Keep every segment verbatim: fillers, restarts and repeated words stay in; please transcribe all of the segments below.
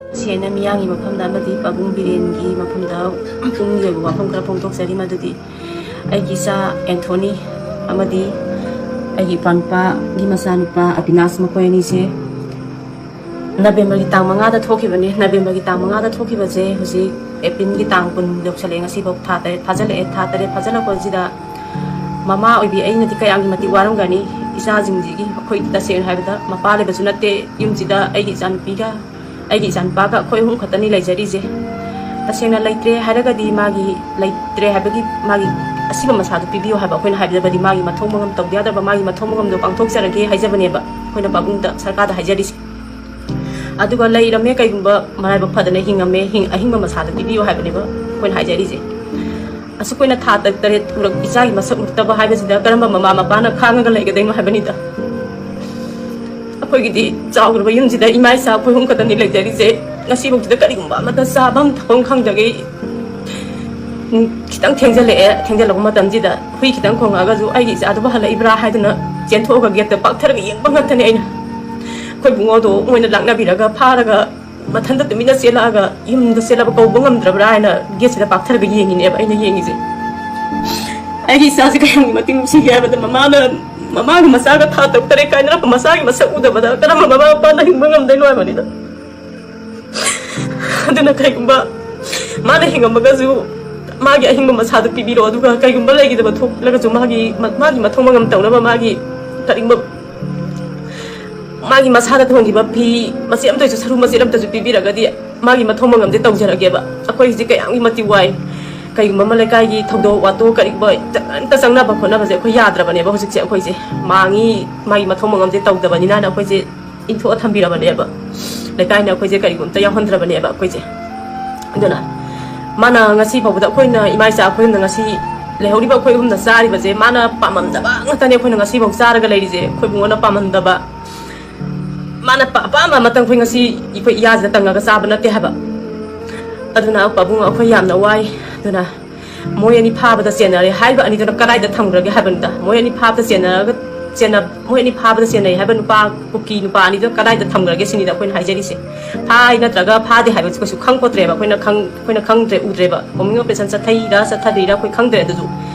ꯁꯦꯟꯅ ꯃꯤꯌꯥꯝꯒꯤ ꯃꯐꯝꯗ ꯑꯃꯗꯤ ꯄꯥꯕꯨꯡ ꯕꯤꯔꯦꯟꯒꯤ ꯃꯐꯝꯗ ꯄꯨꯛꯅꯤꯡꯒꯤ ꯑꯣꯏꯕ ꯋꯥꯐꯝ ꯈꯔ ꯐꯣꯡꯗꯣꯛꯆꯔꯤ꯫ ꯃꯗꯨꯗꯤ ꯑꯩꯒꯤ ꯏꯆꯥ ꯑꯦꯟꯊꯣꯅꯤ ꯑꯃꯗꯤ ꯑꯩꯒꯤ ꯏꯄ꯭ꯋꯥꯅꯨꯄꯥꯒꯤ ꯃꯆꯥꯅꯨꯄꯥ ꯑꯕꯤꯅꯥꯁ, ꯃꯈꯣꯏ ꯑꯅꯤꯁꯦ ꯅꯕꯦꯝꯕꯔꯒꯤ ꯇꯥꯡ ꯃꯉꯥꯗ ꯊꯣꯛꯈꯤꯕꯅꯤ꯫ ꯅꯕꯦꯝꯕꯔꯒꯤ ꯇꯥꯡ ꯃꯉꯥꯗ ꯊꯣꯛꯈꯤꯕꯁꯦ ꯍꯧꯖꯤꯛ ꯑꯦꯄ꯭ꯔꯤꯜꯒꯤ ꯇꯥꯡ ꯀꯨꯟ ꯌꯧꯁꯜꯂꯛꯑꯦ꯫ ꯉꯁꯤꯐꯥꯎ ꯊꯥ ꯇꯔꯦꯠ ꯐꯥꯖꯤꯜꯂꯛꯑꯦ꯫ ꯊꯥ ꯇꯔꯦꯠ ꯐꯥꯖꯤꯜꯂꯛꯄꯁꯤꯗ ꯃꯃꯥ ꯑꯣꯏꯕꯤ ꯑꯩꯅꯗꯤ ꯀꯌꯥꯝꯒꯤ ꯃꯇꯤꯛ ꯋꯥꯔꯝꯒꯅꯤ꯫ ꯏꯆꯥꯁꯤꯡꯁꯤꯒꯤ, ꯑꯩꯈꯣꯏ ꯇꯁꯦꯡꯅ ꯍꯥꯏꯕꯗ ꯃꯄꯥ ꯂꯩꯕꯁꯨ ꯅꯠꯇꯦ ꯌꯨꯝꯁꯤꯗ꯫ ꯑꯩꯒꯤ ꯏꯆꯥꯅꯨꯄꯤꯒ ꯑꯩꯒꯤ ꯏꯆꯥꯅꯨꯄꯥꯒ ꯑꯩꯈꯣꯏ ꯑꯍꯨꯝ ꯈꯛꯇꯅꯤ ꯂꯩꯖꯔꯤꯁꯦ꯫ ꯇꯁꯦꯡꯅ ꯂꯩꯇ꯭ꯔꯦ ꯍꯥꯏꯔꯒꯗꯤ ꯃꯥꯒꯤ, ꯂꯩꯇ꯭ꯔꯦ ꯍꯥꯏꯕꯒꯤ ꯃꯥꯒꯤ ꯑꯁꯤꯕ ꯃꯁꯥꯗꯨ ꯄꯤꯕꯤꯌꯨ ꯍꯥꯏꯕ ꯑꯩꯈꯣꯏꯅ ꯍꯥꯏꯕꯗꯗꯤ ꯃꯥꯒꯤ ꯃꯊꯧ ꯃꯉꯝ ꯇꯧꯗ ꯌꯥꯗ꯭ꯔꯕ, ꯃꯥꯒꯤ ꯃꯊꯧ ꯃꯉꯝꯗꯣ ꯄꯥꯡꯊꯣꯛꯆꯔꯒꯦ ꯍꯥꯏꯖꯕꯅꯦꯕ ꯑꯩꯈꯣꯏꯅ ꯄꯥꯕꯨꯡꯗ, ꯁꯔꯀꯥꯔꯗ ꯍꯥꯏꯖꯔꯤꯁꯦ꯫ ꯑꯗꯨꯒ ꯂꯩꯔꯝꯃꯦ, ꯀꯩꯒꯨꯝꯕ ꯃꯔꯥꯏꯕꯛ ꯐꯗꯅ ꯍꯤꯡꯉꯝꯃꯦ, ꯍꯤꯡ-, ꯑꯍꯤꯡꯕ ꯃꯁꯥꯗꯣ ꯄꯤꯕꯤꯌꯨ ꯍꯥꯏꯕꯅꯦꯕ ꯑꯩꯈꯣꯏꯅ ꯍꯥꯏꯖꯔꯤꯁꯦ꯫ ꯑꯁꯨꯛ ꯀꯨꯏꯅ ꯊꯥ ꯇꯔꯨꯛ ꯇꯔꯦꯠ ꯎꯔꯛ-, ꯏꯆꯥꯒꯤ ꯃꯁꯛ ꯎꯔꯛꯇꯕ ꯍꯥꯏꯕꯁꯤꯗ ꯀꯔꯝꯕ ꯃꯃꯥ ꯃꯄꯥꯅ ꯈꯥꯡꯉꯒ ꯂꯩꯒꯗꯣꯏꯅꯣ ꯍꯥꯏꯕꯅꯤꯗ꯫ ꯑꯩꯈꯣꯏꯒꯤꯗꯤ ꯆꯥꯎꯈ꯭ꯔꯕ ꯌꯨꯝꯁꯤꯗ ꯏꯃꯥ ꯏꯆꯥ ꯑꯩꯈꯣꯏ ꯑꯍꯨꯝ ꯈꯛꯇꯅꯤ ꯂꯩꯖꯔꯤꯁꯦ꯫ ꯉꯁꯤꯐꯥꯎꯁꯤꯗ ꯀꯔꯤꯒꯨꯝꯕ ꯑꯃꯠꯇ ꯆꯥꯐꯝ ꯊꯛꯐꯝ ꯈꯪꯗꯒꯩ, ꯎꯝ, ꯈꯤꯇꯪ ꯊꯦꯡꯖꯤꯜꯂꯛꯑꯦ꯫ ꯊꯦꯡꯖꯤꯜꯂꯛꯄ ꯃꯇꯝꯁꯤꯗ ꯍꯨꯏ ꯈꯤꯇꯪ ꯈꯣꯡꯉꯛꯑꯒꯁꯨ ꯑꯩꯒꯤ ꯏꯆꯥꯗꯨꯕꯨ ꯍꯜꯂꯛꯏꯕ꯭ꯔꯥ ꯍꯥꯏꯗꯨꯅ ꯆꯦꯟꯊꯣꯛꯑꯒ ꯒꯦꯠꯇ ꯄꯥꯛꯊꯔꯒ ꯌꯦꯡꯕ ꯉꯥꯛꯇꯅꯦ ꯑꯩꯅ꯫ ꯑꯩꯈꯣꯏ ꯕꯨꯡꯉꯣꯗꯣ ꯃꯣꯏꯅ ꯂꯥꯛꯅꯕꯤꯔꯒ ꯐꯥꯔꯒ ꯃꯊꯟꯇ ꯇꯨꯃꯤꯟꯅ ꯆꯦꯜꯂꯛꯑꯒ ꯌꯨꯝꯗ ꯆꯦꯜꯂꯛꯄ ꯀꯧꯕ ꯉꯝꯗ꯭ꯔꯕ꯭ꯔꯥ ꯍꯥꯏꯅ ꯒꯦꯠꯁꯤꯗ ꯄꯥꯛꯊꯔꯒ ꯌꯦꯡꯉꯤꯅꯦꯕ ꯑꯩꯅ ꯌꯦꯡꯉꯤꯁꯦ꯫ ꯑꯩꯒꯤ ꯏꯆꯥꯁꯦ ꯀꯌꯥꯝꯒꯤ ꯃꯇꯤꯛ ꯅꯨꯡꯁꯤꯒꯦ ꯍꯥꯏꯕꯗ, ꯃꯃꯥꯅ, ꯃꯃꯥꯒ ꯃꯆꯥꯒ ꯊꯥ ꯇꯔꯨꯛ ꯇꯔꯦꯠ ꯀꯥꯏꯅꯔꯛꯄ ꯃꯆꯥꯒꯤ ꯃꯁꯛ ꯎꯗꯕꯗ ꯀꯔꯝꯕ ꯃꯃꯥ ꯃꯄꯥꯅ ꯍꯤꯡꯕ ꯉꯝꯗꯣꯏꯅꯣ ꯍꯥꯏꯕꯅꯤꯗ꯫ ꯑꯗꯨꯅ ꯀꯩꯒꯨꯝꯕ ꯃꯥꯅ ꯍꯤꯡꯉꯝꯃꯒꯁꯨ ꯃꯥꯒꯤ ꯑꯍꯤꯡꯕ ꯃꯁꯥꯗꯨ ꯄꯤꯕꯤꯔꯣ, ꯑꯗꯨꯒ ꯀꯩꯒꯨꯝꯕ ꯂꯩꯈꯤꯗꯕ ꯊꯣꯛꯂꯒꯁꯨ ꯃꯥꯒꯤ, ꯃꯥꯒꯤ ꯃꯊꯧ ꯃꯉꯝ ꯇꯧꯅꯕ ꯃꯥꯒꯤ ꯀꯔꯤꯒꯨꯝꯕ ꯃꯥꯒꯤ ꯃꯁꯥꯗ ꯊꯣꯟꯈꯤꯕ ꯐꯤ ꯃꯆꯦꯠ ꯑꯃꯇꯁꯨ, ꯁꯔꯨ ꯃꯆꯦꯠ ꯑꯃꯇꯁꯨ ꯄꯤꯕꯤꯔꯒꯗꯤ ꯃꯥꯒꯤ ꯃꯊꯧ ꯃꯉꯝꯁꯦ ꯇꯧꯖꯔꯒꯦꯕ꯫ ꯑꯩꯈꯣꯏ ꯍꯧꯖꯤꯛ ꯀꯌꯥꯝꯒꯤ ꯃꯇꯤꯛ ꯋꯥꯏ꯫ ꯀꯩꯒꯨꯝꯕ ꯑꯃ ꯂꯩꯀꯥꯏꯒꯤ ꯊꯧꯗꯣꯛ ꯋꯥꯊꯣꯛ ꯀꯔꯤꯒꯨꯝꯕ ꯑꯝꯇ ꯆꯪꯅꯕ ꯈꯣꯠꯅꯕꯁꯦ ꯑꯩꯈꯣꯏ ꯌꯥꯗ꯭ꯔꯕꯅꯦꯕ꯫ ꯍꯧꯖꯤꯛꯁꯦ ꯑꯩꯈꯣꯏꯁꯦ ꯃꯥꯡꯉꯤ, ꯃꯥꯒꯤ ꯃꯊꯧ ꯃꯉꯝꯁꯦ ꯇꯧꯗꯕꯅꯤꯅꯅ ꯑꯩꯈꯣꯏꯁꯦ ꯏꯟꯊꯣꯛꯑ ꯊꯝꯕꯤꯔꯕꯅꯦꯕ꯫ ꯂꯩꯀꯥꯏꯅ ꯑꯩꯈꯣꯏꯁꯦ ꯀꯔꯤꯒꯨꯝꯕ ꯑꯝꯇ ꯌꯥꯎꯍꯟꯗ꯭ꯔꯕꯅꯦꯕ ꯑꯩꯈꯣꯏꯁꯦ꯫ ꯑꯗꯨꯅ ꯃꯥꯅ ꯉꯁꯤ ꯐꯥꯎꯕꯗ ꯑꯩꯈꯣꯏꯅ, ꯏꯃꯥ ꯏꯆꯥ ꯑꯩꯈꯣꯏ ꯑꯍꯨꯝꯅ ꯉꯁꯤ ꯂꯩꯍꯧꯔꯤꯕ ꯑꯩꯈꯣꯏ ꯑꯍꯨꯝꯅ ꯆꯥꯔꯤꯕꯁꯦ ꯃꯥꯅ ꯄꯥꯝꯃꯝꯗꯕ ꯉꯥꯛꯇꯅꯦ ꯑꯩꯈꯣꯏꯅ ꯉꯁꯤꯐꯥꯎ ꯆꯥꯔꯒ ꯂꯩꯔꯤꯁꯦ꯫ ꯑꯩꯈꯣꯏ ꯕꯨꯡꯉꯣꯅ ꯄꯥꯝꯃꯝꯗꯕ, ꯃꯥꯅ ꯄꯥ-, ꯑꯄꯥꯝꯕ ꯑꯃꯇꯪ ꯑꯩꯈꯣꯏ ꯉꯁꯤ ꯑꯩꯈꯣꯏ ꯏꯌꯥꯁꯤꯗ ꯇꯪꯉꯒ ꯆꯥꯕ ꯅꯠꯇꯦ ꯍꯥꯏꯕ꯫ ꯑꯗꯨꯅ ꯄꯥꯕꯨꯡ ꯑꯩꯈꯣꯏ ꯌꯥꯝꯅ ꯋꯥꯏ꯫ ꯑꯗꯨꯅ ꯃꯣꯏ ꯑꯅꯤ ꯐꯥꯕꯗ ꯆꯦꯟꯅꯔꯦ ꯍꯥꯏꯕ ꯑꯅꯤꯗꯨꯅ ꯀꯗꯥꯏꯗ ꯊꯝꯈ꯭ꯔꯒꯦ ꯍꯥꯏꯕꯅꯤꯗ꯫ ꯃꯣꯏ ꯑꯅꯤ ꯐꯥꯕꯗ ꯆꯦꯟꯅꯔꯒ ꯆꯦꯟꯅ-, ꯃꯣꯏ ꯑꯅꯤ ꯐꯥꯕꯗ ꯆꯦꯟꯅꯩ ꯍꯥꯏꯕ ꯅꯨꯄꯥ ꯀꯨꯀꯤ ꯅꯨꯄꯥ ꯑꯅꯤꯗꯣ ꯀꯗꯥꯏꯗ ꯊꯝꯈ꯭ꯔꯒꯦ ꯁꯤꯅꯤꯗ ꯑꯩꯈꯣꯏꯅ ꯍꯥꯏꯖꯔꯤꯁꯦ꯫ ꯐꯥꯏ ꯅꯠꯇ꯭ꯔꯒ ꯐꯥꯗꯦ ꯍꯥꯏꯕꯁꯤ ꯀꯩꯁꯨ ꯈꯪꯄꯣꯠꯇ꯭ꯔꯦꯕ꯫ ꯑꯩꯈꯣꯏꯅ ꯈꯪ-, ꯑꯩꯈꯣꯏꯅ ꯈꯪꯗ꯭ꯔꯦ, ꯎꯗ꯭ꯔꯦꯕ꯫ Combing operation ꯆꯠꯊꯩꯔ ꯆꯠꯊꯗ꯭ꯔꯤꯔ ꯑꯩꯈꯣꯏ ꯈꯪꯗ꯭ꯔꯦ꯫ ꯑꯗꯨꯁꯨ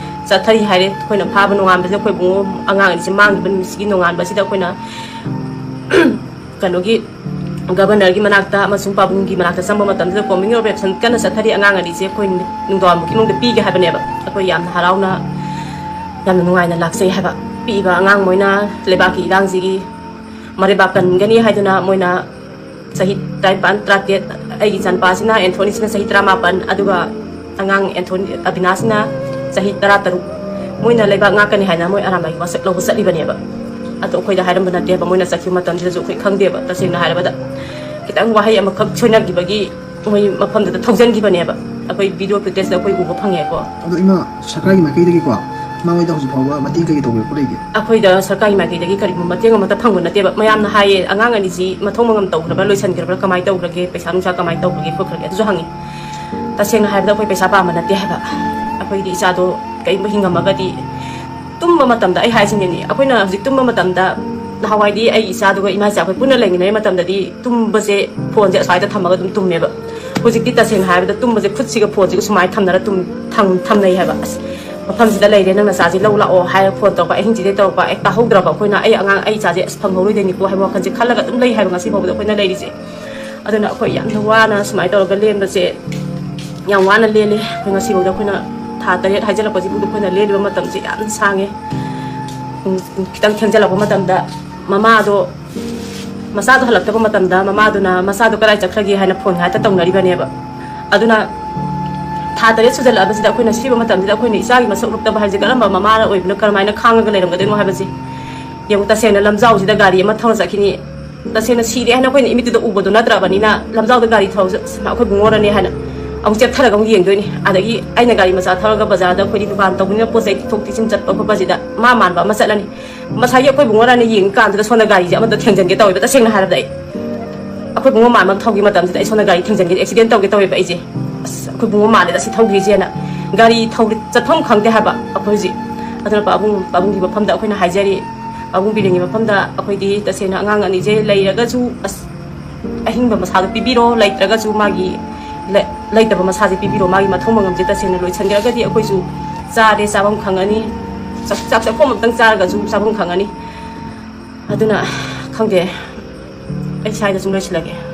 ꯆꯠꯊꯔꯤ ꯍꯥꯏꯔꯦ꯫ ꯑꯩꯈꯣꯏꯅ ꯐꯥꯕ ꯅꯣꯡꯉꯥꯟꯕꯁꯤꯗ ꯑꯩꯈꯣꯏ ꯏꯕꯨꯡꯉꯣ ꯑꯉꯥꯡ ꯑꯅꯤꯁꯤ ꯃꯥꯡꯈꯤꯕ ꯅꯨꯃꯤꯠꯁꯤꯒꯤ ꯅꯣꯡꯉꯥꯟꯕꯁꯤꯗ ꯑꯩꯈꯣꯏꯅ ꯀꯩꯅꯣꯒꯤ ꯒꯕꯔꯅꯔꯒꯤ ꯃꯅꯥꯛꯇ ꯑꯃꯁꯨꯡ ꯄꯥꯕꯨꯡꯒꯤ ꯃꯅꯥꯛꯇ ꯆꯪꯕ ꯃꯇꯝꯗ combing operation ꯀꯟꯅ ꯆꯠꯊꯔꯤ꯫ ꯑꯉꯥꯡ ꯑꯅꯤꯁꯦ ꯑꯩꯈꯣꯏ ꯅꯨꯡꯗꯥꯡꯋꯥꯏꯔꯝꯒꯤ ꯃꯅꯨꯡꯗ ꯄꯤꯒꯦ ꯍꯥꯏꯕꯅꯦꯕ꯫ ꯑꯩꯈꯣꯏ ꯌꯥꯝꯅ ꯍꯔꯥꯎꯅ, ꯌꯥꯝꯅ ꯅꯨꯡꯉꯥꯏꯅ ꯂꯥꯛꯆꯩ ꯍꯥꯏꯕ꯫ ꯄꯤꯛꯏꯕ ꯑꯉꯥꯡ ꯃꯣꯏꯅ ꯂꯩꯕꯥꯛꯀꯤ ꯏꯔꯥꯡꯁꯤꯒꯤ ꯃꯔꯩꯕꯥꯛ ꯀꯟꯒꯅꯤ ꯍꯥꯏꯗꯨꯅ ꯃꯣꯏꯅ ꯆꯍꯤ ꯇꯔꯥꯅꯤꯄꯥꯟ, ꯇꯔꯥꯇꯔꯦꯠ, ꯑꯩꯒꯤ ꯏꯆꯥꯅꯨꯄꯥꯁꯤꯅ, ꯑꯦꯟꯊꯣꯅꯤꯁꯤꯅ ꯆꯍꯤ ꯇꯔꯥꯃꯥꯄꯟ, ꯑꯗꯨꯒ ꯑꯉꯥꯡ ꯑꯦꯟꯊꯣꯅꯤ, ꯑꯕꯤꯅꯥꯁꯤꯅ ꯆꯍꯤ ꯇꯔꯥꯇꯔꯨꯛ꯫ ꯃꯣꯏꯅ ꯂꯩꯕꯥꯛ ꯉꯥꯛꯀꯅꯤ ꯍꯥꯏꯅ ꯃꯣꯏ ꯑꯔꯥꯝꯕꯥꯏꯒꯤ ꯋꯥꯁꯛ ꯂꯧꯕ ꯆꯠꯂꯤꯕꯅꯦꯕ꯫ ꯑꯗꯣ ꯑꯩꯈꯣꯏꯗ ꯍꯥꯏꯔꯝꯕ ꯅꯠꯇꯦꯕ꯫ ꯃꯣꯏꯅ ꯆꯠꯈꯤꯕ ꯃꯇꯝꯁꯤꯗꯁꯨ ꯑꯩꯈꯣꯏ ꯈꯪꯗꯦꯕ꯫ ꯇꯁꯦꯡꯅ ꯍꯥꯏꯔꯕꯗ ꯈꯤꯇꯪ ꯋꯥꯍꯩ ꯑꯃꯈꯛ ꯁꯣꯏꯅꯈꯤꯕꯒꯤ ꯃꯣꯏ ꯃꯐꯝꯗꯨꯗ ꯊꯧꯖꯤꯟꯈꯤꯕꯅꯦꯕ꯫ ꯑꯩꯈꯣꯏ video footageꯇ ꯑꯩꯈꯣꯏ ꯎꯕ ꯐꯪꯉꯦꯀꯣ꯫ ꯑꯗꯣ ꯏꯃꯥ, ꯁꯔꯀꯥꯔꯒꯤ ꯃꯥꯏꯀꯩꯗꯒꯤꯀꯣ ꯏꯃꯥ ꯍꯣꯏꯗ ꯍꯧꯖꯤꯛ ꯐꯥꯎꯕ ꯃꯇꯦꯡ ꯀꯩꯀꯩ ꯇꯧꯕꯤꯔꯛꯄ ꯂꯩꯒꯦ? ꯑꯩꯈꯣꯏꯗ ꯁꯔꯀꯥꯔꯒꯤ ꯃꯥꯏꯀꯩꯗꯒꯤ ꯀꯔꯤꯒꯨꯝꯕ ꯃꯇꯦꯡ ꯑꯃꯠꯇ ꯐꯪꯕ ꯅꯠꯇꯦꯕ꯫ ꯃꯌꯥꯝꯅ ꯍꯥꯏꯌꯦ, "ꯑꯉꯥꯡ ꯑꯅꯤꯁꯤ ꯃꯊꯧ ꯃꯉꯝ ꯇꯧꯈ꯭ꯔꯕ꯭ꯔꯥ, ꯂꯣꯏꯁꯤꯟꯈ꯭ꯔꯕ꯭ꯔꯥ, ꯀꯃꯥꯏꯅ ꯇꯧꯈ꯭ꯔꯒꯦ, ꯄꯩꯁꯥ ꯅꯨꯡꯁꯥ ꯀꯃꯥꯏꯅ ꯇꯧꯈ꯭ꯔꯒꯦ ꯈꯣꯠꯈ꯭ꯔꯒꯦ?" ꯑꯗꯨꯁꯨ ꯍꯪꯉꯤ꯫ ꯇꯁꯦꯡꯅ ꯍꯥꯏꯔꯕꯗ ꯑꯩꯈꯣꯏ ꯄꯩꯁꯥ ꯄꯥꯝꯕ ꯅꯠꯇꯦ ꯍꯥꯏꯕ꯫ ꯑꯩꯈꯣꯏꯒꯤ ꯏꯆꯥꯗꯣ ꯀꯔꯤꯒꯨꯝꯕ ꯍꯤꯡꯉꯝꯃꯒꯗꯤ, ꯇꯨꯝꯕ ꯃꯇꯝꯗ, ꯑꯩ ꯍꯥꯏꯁꯤꯅꯦꯅꯦ, ꯑꯩꯈꯣꯏꯅ ꯍꯧꯖꯤꯛ ꯇꯨꯝꯕ ꯃꯇꯝꯗ, ꯅꯍꯥꯟꯋꯥꯏꯗꯤ ꯑꯩꯒꯤ ꯏꯆꯥꯗꯨꯒ ꯏꯃꯥ ꯏꯆꯥ ꯑꯩꯈꯣꯏ ꯄꯨꯟꯅ ꯂꯩꯃꯤꯟꯅꯔꯤ ꯃꯇꯝꯗꯗꯤ ꯇꯨꯝꯕꯁꯦ phoneꯁꯦ ꯑꯁ꯭ꯋꯥꯏꯗ ꯊꯝꯃꯒ ꯑꯗꯨꯝ ꯇꯨꯝꯃꯦꯕ꯫ ꯍꯧꯖꯤꯛꯇꯤ ꯇꯁꯦꯡꯅ ꯍꯥꯏꯔꯕꯗ ꯇꯨꯝꯕꯁꯦ ꯈꯨꯠꯁꯤꯒ phoneꯁꯤꯒ ꯁꯨꯃꯥꯏꯅ ꯊꯝꯅꯔ ꯇꯨꯝ-, ꯊꯝ-, ꯊꯝꯅꯩ ꯍꯥꯏꯕ꯫ "ꯑꯁ, ꯃꯐꯝꯁꯤꯗ ꯂꯩꯔꯦ, ꯅꯪ ꯅꯆꯥꯁꯤ ꯂꯧ ꯂꯥꯛꯑꯣ" ꯍꯥꯏꯔ phone ꯇꯧꯔꯛꯄ, ꯑꯍꯤꯡꯁꯤꯗꯩ ꯇꯧꯔꯛꯄ, ꯍꯦꯛ ꯇꯥꯍꯧꯗ꯭ꯔꯕ ꯑꯩꯈꯣꯏꯅ, "ꯑꯩ ꯑꯉꯥꯡ, ꯑꯩ ꯏꯆꯥꯁꯦ ꯑꯁ ꯐꯪꯍꯧꯔꯣꯏꯗꯣꯏꯅꯤꯀꯣ" ꯍꯥꯏꯕ ꯋꯥꯈꯜꯁꯦ ꯈꯜꯂꯒ ꯑꯗꯨꯝ ꯂꯩ ꯍꯥꯏꯕ ꯉꯁꯤ ꯐꯥꯎꯕꯗ ꯑꯩꯈꯣꯏꯅ ꯂꯩꯔꯤꯁꯦ꯫ ꯑꯗꯨꯅ ꯑꯩꯈꯣꯏ ꯌꯥꯝꯅ ꯋꯥꯅ ꯁꯨꯃꯥꯏꯅ ꯇꯧꯔꯒ ꯂꯦꯟꯕꯁꯦ ꯌꯥꯝ ꯋꯥꯅ ꯂꯦꯜꯂꯦ꯫ ꯑꯩꯈꯣꯏ ꯉꯁꯤ ꯐꯥꯎꯗ ꯑꯩꯈꯣꯏꯅ ꯊꯥ ꯇꯔꯦꯠ ꯍꯥꯏꯖꯤꯜꯂꯛꯄꯁꯤꯕꯨ ꯑꯩꯈꯣꯏꯅ ꯂꯦꯜꯂꯤꯕ ꯃꯇꯝꯁꯦ ꯌꯥꯝꯅ ꯁꯥꯡꯉꯦ꯫ ꯎꯝ, ꯈꯤꯇꯪ ꯊꯦꯡꯖꯤꯜꯂꯛꯄ ꯃꯇꯝꯗ ꯃꯃꯥꯗꯣ, ꯃꯆꯥꯗꯣ ꯍꯜꯂꯛꯇꯕ ꯃꯇꯝꯗ ꯃꯃꯥꯗꯨꯅ ꯃꯆꯥꯗꯣ ꯀꯗꯥꯏ ꯆꯠꯈ꯭ꯔꯒꯦ ꯍꯥꯏꯅ phone ꯉꯥꯛꯇ ꯇꯧꯅꯔꯤꯕꯅꯦꯕ꯫ ꯑꯗꯨꯅ ꯊꯥ ꯇꯔꯦꯠ ꯁꯨꯖꯜꯂꯛꯑꯕꯁꯤꯗ ꯑꯩꯈꯣꯏꯅ ꯁꯤꯕ ꯃꯇꯝꯁꯤꯗ ꯑꯩꯈꯣꯏꯅ ꯏꯆꯥꯒꯤ ꯃꯁꯛ ꯎꯔꯛꯇꯕ ꯍꯥꯏꯕꯁꯦ ꯀꯔꯝꯕ ꯃꯃꯥꯅ ꯑꯣꯏꯕꯅꯣ, ꯀꯔꯝꯍꯥꯏꯅ ꯈꯥꯡꯉꯒ ꯂꯩꯔꯝꯒꯗꯣꯏꯅꯣ ꯍꯥꯏꯕꯁꯦ ꯌꯦꯡꯉꯨ꯫ ꯇꯁꯦꯡꯅ ꯂꯝꯖꯥꯎꯁꯤꯗ ꯒꯥꯔꯤ ꯑꯃ ꯊꯧꯔ ꯆꯠꯈꯤꯅꯤ꯫ ꯇꯁꯦꯡꯅ ꯁꯤꯔꯦ ꯍꯥꯏꯅ ꯑꯩꯈꯣꯏꯅ ꯏꯃꯤꯠꯇꯨꯗ ꯎꯕꯗꯣ ꯅꯠꯇ꯭ꯔꯕꯅꯤꯅ, ꯂꯝꯖꯥꯎꯗ ꯒꯥꯔꯤ ꯊꯧꯔꯁꯨ "ꯑꯁ, ꯑꯩꯈꯣꯏ ꯕꯨꯡꯉꯣꯔꯅꯦ" ꯍꯥꯏꯅ ꯑꯃꯨꯛ ꯆꯦꯞꯊꯔꯒ ꯑꯃꯨꯛ ꯌꯦꯡꯗꯣꯏꯅꯤ꯫ ꯑꯗꯒꯤ ꯑꯩꯅ ꯒꯥꯔꯤ ꯃꯆꯥ ꯊꯧꯔꯒ ꯕꯖꯥꯔꯗ ꯑꯩꯈꯣꯏꯗꯤ ꯗꯨꯀꯥꯟ ꯇꯧꯕꯅꯤꯅ ꯄꯣꯠ ꯆꯩ ꯊꯤꯊꯣꯛ ꯊꯤꯖꯤꯟ ꯆꯠꯄ ꯈꯣꯠꯄꯁꯤꯗ ꯃꯥ ꯃꯥꯟꯕ ꯑꯃ ꯆꯠꯂꯅꯤ꯫ ꯉꯁꯥꯏꯒꯤ ꯑꯩꯈꯣꯏ ꯕꯨꯡꯉꯣꯔꯅ ꯌꯦꯡꯉꯀꯥꯟꯗꯨꯗ ꯁꯣꯝꯗ ꯒꯥꯔꯤꯁꯦ ꯑꯃꯗ ꯊꯦꯡꯖꯟꯒꯦ ꯇꯧꯋꯦꯕ꯫ ꯇꯁꯦꯡꯅ ꯍꯥꯏꯔꯕꯗ ꯑꯩ ꯑꯩꯈꯣꯏ ꯕꯨꯡꯉꯣ ꯃꯥꯟꯕ ꯑꯃ ꯊꯧꯈꯤꯕ ꯃꯇꯝꯁꯤꯗ ꯑꯩ ꯁꯣꯝꯗ ꯒꯥꯔꯤ ꯊꯦꯡꯖꯟꯒꯦ, accident ꯇꯧꯒꯦ ꯇꯧꯋꯦꯕ ꯑꯩꯁꯦ꯫ "ꯑꯁ, ꯑꯩꯈꯣꯏ ꯕꯨꯡꯉꯣ ꯃꯥꯜꯂꯦꯗ ꯁꯤ ꯊꯧꯈꯤꯁꯦꯅ"꯫ ꯒꯥꯔꯤ ꯊꯧꯔꯤ ꯆꯠꯐꯝ ꯈꯪꯗꯦ ꯍꯥꯏꯕ ꯑꯩꯈꯣꯏ ꯍꯧꯖꯤꯛ꯫ ꯑꯗꯨꯅ ꯄꯥꯕꯨꯡ, ꯄꯥꯕꯨꯡꯒꯤ ꯃꯐꯝꯗ ꯑꯩꯈꯣꯏꯅ ꯍꯥꯏꯖꯔꯤ, ꯄꯥꯕꯨꯡ ꯕꯤꯔꯦꯟꯒꯤ ꯃꯐꯝꯗ ꯑꯩꯈꯣꯏꯗꯤ ꯇꯁꯦꯡꯅ ꯑꯉꯥꯡ ꯑꯅꯤꯁꯦ ꯂꯩꯔꯒꯁꯨ ꯑꯁ ꯑꯍꯤꯡꯕ ꯃꯁꯥꯗꯣ ꯄꯤꯕꯤꯔꯣ, ꯂꯩꯇ꯭ꯔꯒꯁꯨ ꯃꯥꯒꯤ ꯂꯩ-, ꯂꯩꯇꯕ ꯃꯁꯥꯁꯦ ꯄꯤꯕꯤꯔꯣ, ꯃꯥꯒꯤ ꯃꯊꯧ ꯃꯉꯝꯁꯦ ꯇꯁꯦꯡꯅ ꯂꯣꯏꯁꯤꯟꯈ꯭ꯔꯒꯗꯤ ꯑꯩꯈꯣꯏꯁꯨ ꯆꯥꯔꯦ ꯆꯥꯐꯝ ꯈꯪꯉꯅꯤ, ꯆꯥꯛ ꯆꯥꯛ ꯆꯥꯛꯈꯣꯝ ꯑꯃꯇꯪ ꯆꯥꯔꯒꯁꯨ ꯆꯥꯐꯝ ꯈꯪꯉꯅꯤ꯫ ꯑꯗꯨꯅ ꯈꯪꯗꯦ, ꯑꯩ ꯁ꯭ꯋꯥꯏꯗ ꯁꯨꯝ ꯂꯣꯏꯁꯤꯜꯂꯒꯦ꯫